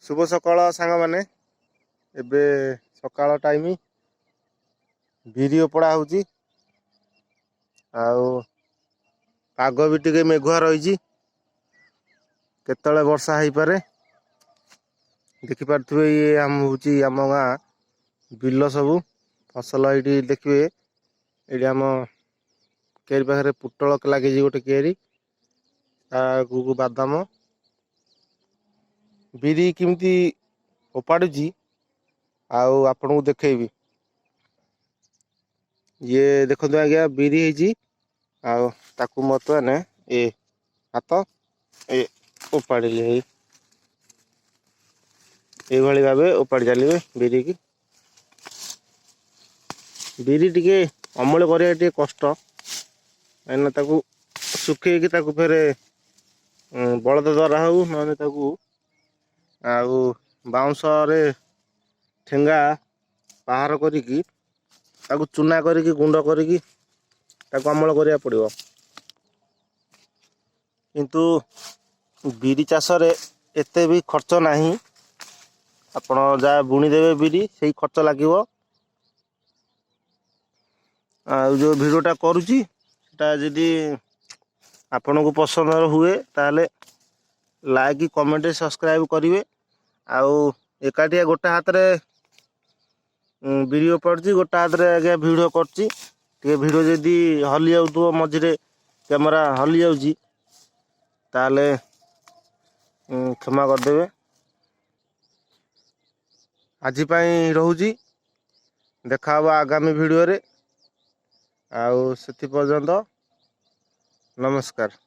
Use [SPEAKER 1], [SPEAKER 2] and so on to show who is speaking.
[SPEAKER 1] ଶୁଭ ସକାଳ ସାଙ୍ଗମାନେ। ଏବେ ସକାଳ ଟାଇମ୍, ବିରି ଓପଡ଼ା ହେଉଛି ଆଉ ପାଗ ବି ଟିକେ ମେଘୁଆ ରହିଛି। କେତେବେଳେ ବର୍ଷା ହେଇପାରେ। ଦେଖିପାରୁଥିବେ, ଇଏ ଆମ ହେଉଛି ଆମ ଗାଁ ବିଲ, ସବୁ ଫସଲ ଏଇଠି ଦେଖିବେ। ଏଇଠି ଆମ କିଆରି ପାଖରେ ପୋଟଳ ଲାଗିଛି ଗୋଟେ କିଆରି, ତା ଆଗକୁ ବାଦାମ। ବିରି କେମିତି ଓପାଡୁଛି ଆଉ ଆପଣଙ୍କୁ ଦେଖେଇବି। ଇଏ ଦେଖନ୍ତୁ ଆଜ୍ଞା, ବିରି ହେଇଛି ଆଉ ତାକୁ ବର୍ତ୍ତମାନ ଏ ହାତ ଏ ଓପାଡ଼ିଲି। ଏଇ ଏଇଭଳି ଭାବେ ଓପାଡ଼ି ଚାଲିବେ ବିରିକି। ବିରି ଟିକେ ଅମଳ କରିବା ଟିକେ କଷ୍ଟ, କାହିଁକିନା ତାକୁ ଶୁଖେଇକି ତାକୁ ଫେରେ ବଳଦ ଦ୍ୱାରା ହଉ, ନହେଲେ ତାକୁ ଆଉ ବାଉଁଶରେ ଠେଙ୍ଗା ବାହାର କରିକି ତାକୁ ଚୁନା କରିକି, ଗୁଣ୍ଡ କରିକି ତାକୁ ଅମଳ କରିବାକୁ ପଡ଼ିବ। କିନ୍ତୁ ବିରି ଚାଷରେ ଏତେ ବି ଖର୍ଚ୍ଚ ନାହିଁ। ଆପଣ ଯାହା ବୁଣିଦେବେ ବିରି, ସେଇ ଖର୍ଚ୍ଚ ଲାଗିବ। ଆଉ ଯେଉଁ ଭିଡ଼ିଓଟା କରୁଛି, ସେଟା ଯଦି ଆପଣଙ୍କୁ ପସନ୍ଦ ହୁଏ, ତାହେଲେ ଲାଇକ୍, କମେଣ୍ଟ, ସବସ୍କ୍ରାଇବ୍ କରିବେ। ଆଉ ଏକାଠିଆ ଗୋଟେ ହାତରେ ବିରି ଓପାଡୁଛି, ଗୋଟେ ହାତରେ ଆଜ୍ଞା ଭିଡ଼ିଓ କରୁଛି। ଟିକେ ଭିଡ଼ିଓ ଯଦି ହଲି ଯାଉଥିବ, ମଝିରେ କ୍ୟାମେରା ହଲି ଯାଉଛି, ତାହେଲେ କ୍ଷମା କରିଦେବେ। ଆଜି ପାଇଁ ରହୁଛି। ଦେଖା ହେବ ଆଗାମୀ ଭିଡ଼ିଓରେ। ଆଉ ସେଥି ପର୍ଯ୍ୟନ୍ତ ନମସ୍କାର।